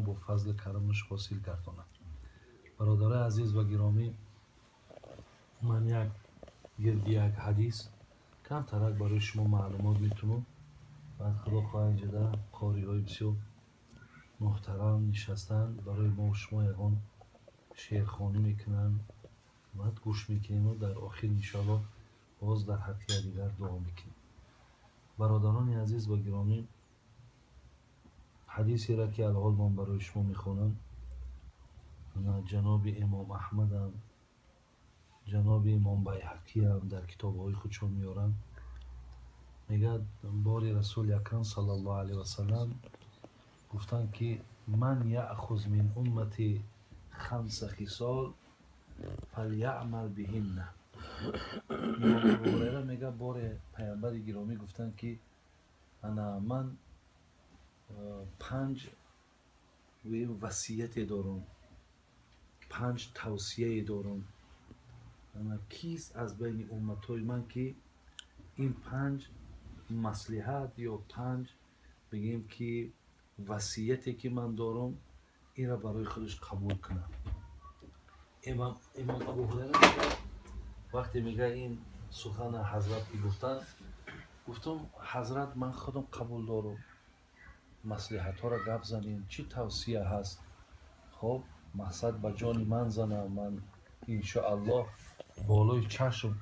бо фазли карамаш ҳосил гардонад. Бародарои азиз ва гиромӣ, ман як гирди як ҳадис камтарак барои шумо маълумот метунам. Баъд, худо хоҳад, инҷода қориҳои бисёр муҳтарам нишастанд, барои мо шумо ягон шеърхонӣ мекунанд, баъд гӯш мекунему дар охир, иншоаллоҳ, боз дар ҳаққи якдигар дуо мекунем. Бародарони азиз ва гиромӣ, ҳадисеро ки алҳол ман барои шумо мехонам, ҷаноби имом Аҳмадам, ҷаноби имом Байҳақиам дар китобҳои худшон меоранд. Мегӯяд, бори Расули Акрам саллаллоҳу алайҳи васаллам гуфтанд, ки ман яъхуз мин уммати хамса хисол фаляъмал биҳинна. Имом Абу Ҳурайра мегӯяд, боре паямбари гиромӣ гуфтанд, ки ана ман панҷ васияте дорам, панҷ тавсияе дорам. Ана кист аз байни умматҳои ман, ки ин панҷ маслиҳат ё панҷ, бигем ки, васияте ки ман дорам, инро барои худаш қабул кунад? Имом Абу Ҳурайра вақте мегӯяд, ин сухана ҳазрат ки гуфтанд, гуфтам: «Ҳазрат, ман худам қабул дорам, маслиҳатҳоро гап занем, чӣ тавсия ҳаст?» Хоб, мақсад ба ҷони ман зана, ман иншоаллоҳ болои чашм.